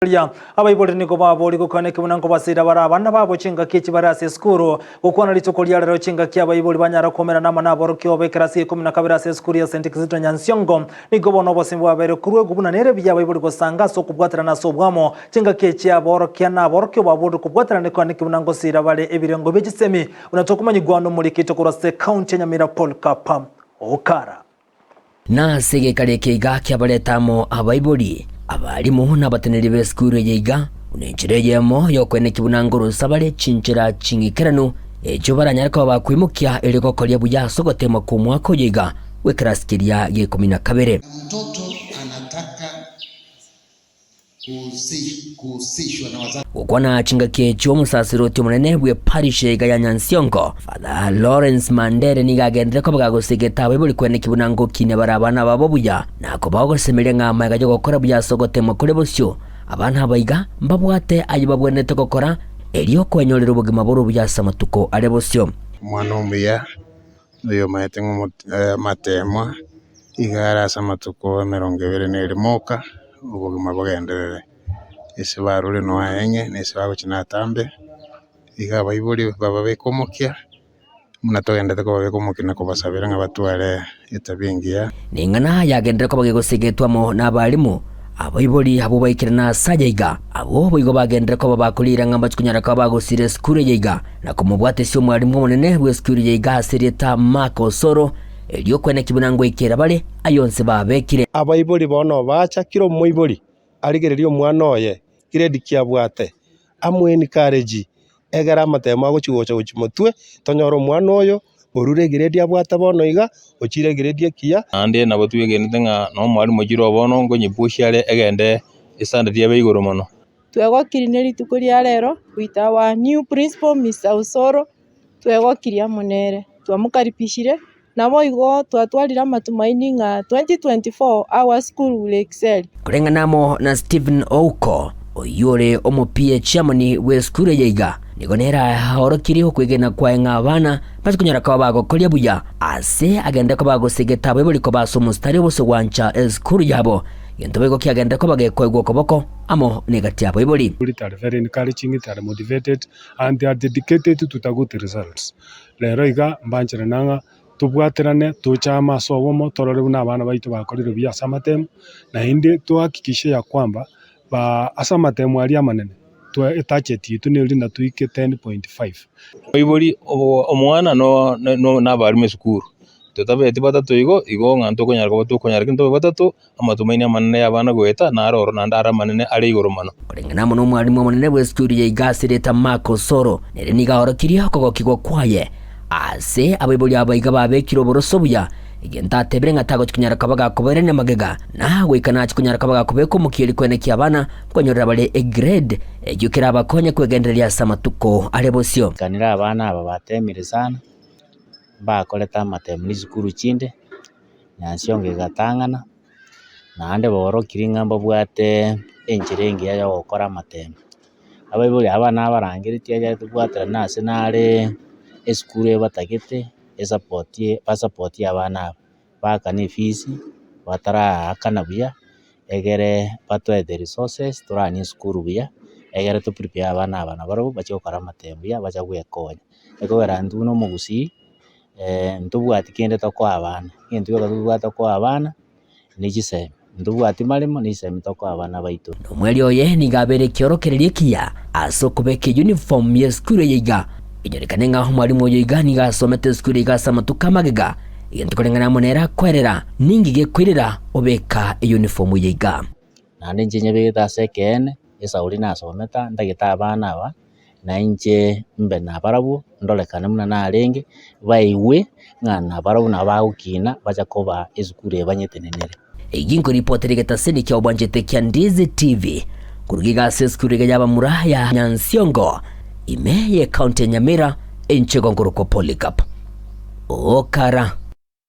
Riria abaibori nigo baboria gokwana ekebuna nkobasiira bare abana babo chingaki echi bare ase esukuru. Gokwana rituko ria rero chingaki abaibori banyara koumerana amo naborokigwa b'ekerasi gia ikomi na kabere ase esukuru ya St. Kizito Nyansiongo. Nigo bono obosemia bwabeire korwa egwe buna nere buya abaibori gosanga ase okobwaterana ase obwamo. Chingaki echi aborokia na aborokigwa baborire kobwaterana ekwana ekebuna ngosiira bare ebirengo bie chisemi buna tokomanyigwa nomoriki oito korwa ase ekaunti ya Nyamira Paul Kapa Okara. Na ase egekari eke iga kiabareta amo abaibori, abalimu, na abateneneri b'esukuru eye iga, buna enchera eyemo y'okoenekia buna ngorosa bare chinchera ching'ikeranu echio baranyare koba bakoimokia erio gokoria buya ase ogoteemwa kw'omwaka oyo iga bw'ekerasi keria gi'ekomi na kabere. Na mtoto anataka Gokwana chingaki echio omosasiroti omonene bw'eparish iga ya Nyansiongo, Father Lawrence Mandere nigo agenderere koba gagosegeta abaibori kweneki buna ngokinia bare abana babo buya na kobaa ogosemeria ng'a amaiga y'ogokora buya ase ogotemwa kore bosio. Abana aba iga mbabwate ayio babwenerete gokora erio kwenyorera obogima bore obuya ase amatuko are bosio. Omwana omuya noyomaete ng'a amateemwa iga are ase amatuko 21 oka, obogima bogenderere. Ase barure nonya aeng'e, na ase bagochia natambe, iga abaibori bababeke omokia, buna togenderete kobabeka omokia na kobasabera ng'a batware etabia engiya. Neng'ana yagenderere koba gegosegetwa amo nabalimu, abaibori abwo baikire ase aya iga, abwo boigo bagenderere koba bakoriira ng'a mbachie konyara koba bagosiira esukuru eye iga, na komobwatesia omwalimu omonene bw'esukuru eye iga ase erieta Mark Osoro, erio kweneki buna ngoikera bare ayonsi babekire. Abaibori bono bacha kera omoibori arigererie omwana oye grade ki abwate, amoe encourage egere amatemo agochi gocha gochia motwe, tonyore omwana oyo orure egrade abwate bono iga, ochire egrade ekiya. Naende nabo twegenete ng'a na omwalimu ochire oo bono nkonyepushia are egende estandard ebe igoro mono. Twegokirie ne rituko ria rero with our new principal Mister Osoro, twegokirie amo nere, twamokaribishire, naboigo twatwarire amatumaini ng'a 2024 our school will excel. Koreng'ana amo na Stephen Ouko, oyio ore omopie chairman bw'esukuru eye iga, nigo nere aorokirie okwegena kwaye ng'a abana mbase konyara koba bagokoria buya ase agende koba agosegeta abaibori koba ase omositari obose gwancha esukuru yabo, gento boigo kiagende koba gekoegwa okoboko amo negati y'abaibori. They are very encouraging, they are motivated and they are dedicated to the good results. Rero iga mbancherane ng'a tobwaterane tochame ase obomo torore buna abana baito bakorire buya ase amatemu, naende tohakikishe ya kwamba ba ase amatemu aria amanene twa etarget yaito neri na toike 10.5. Omoibori omwana na abarimu esukuru, totabeti batato igo, igo ng'a ntokonyara koba tokonyara lakini tobe batato, amatumaini amanene y'abana goeta naro oro naende are amanene are igoro mono. Koreng'ana amo nomwalimu omonene bw'esukuru ya Igasi erieta Mark Osoro, nere nigo aorokirie okogokigwa kwaye ase abaibori aba iga babekire oboroso buya, egento atebire ng'a tagochia konyara koba gakobairania magega, na goika nachie konyara koba gakobeka omokieri koenekia abana nkonyorera bare egrade eyio kerabakonye kwegendereria ase amatuko are bosio. Kanera abana aba batemire sana, mbakorete amatemo ne chisukuru chinde. Nyansiongo egatang'ana, naende baorokirie ng'a mbabwate enchera engiya ya ogokora amatemo. Abaibori aba nabarangeretie ekero tobwaterane ase nare esukuru ebatagete esapotie basapotie abana aba, baakane efees bataraakana buya, egere batoe the resources toranie esukuru buya, egere to prepare abana aba nabarabwo bache gokora amatemo buya bacha goekonya. Ekogera intwe buna omogusii. ntobwati kende tokoa abana, egento gioka tobwate tokoa abana ne chisemi, ntobwati maremo ne chisemi tokoa abana baito. Nomweri oye nigo abeire ekiorokererio ekiya ase okobeka eyunifomu y'esukuru eye iga. Enyorekane ng'a omwalimu oyo iga nigo asomete esukuru iga ase amatuko amagega, egento koreng'ana amo nere akoerera ninki gekoirera obeka eyunifomu eye iga. Naende inche nyebegete ase ekeene, esauri nasomete aa, ntagete abana aba, na inche mbe nabarabwo, ndorekane buna narenge, baigwe ng'a nabarabwo nabo bagokina bacha koba esukuru eye banyetenenere. Eyio nkoripotera egetaseni kia obwanchete kia Ndizi TV koruga iga ase esukuru iga y'abamura ya Nyansiongo ime ye county ya Nyamira enchego nkorokwa Polycarp Okara.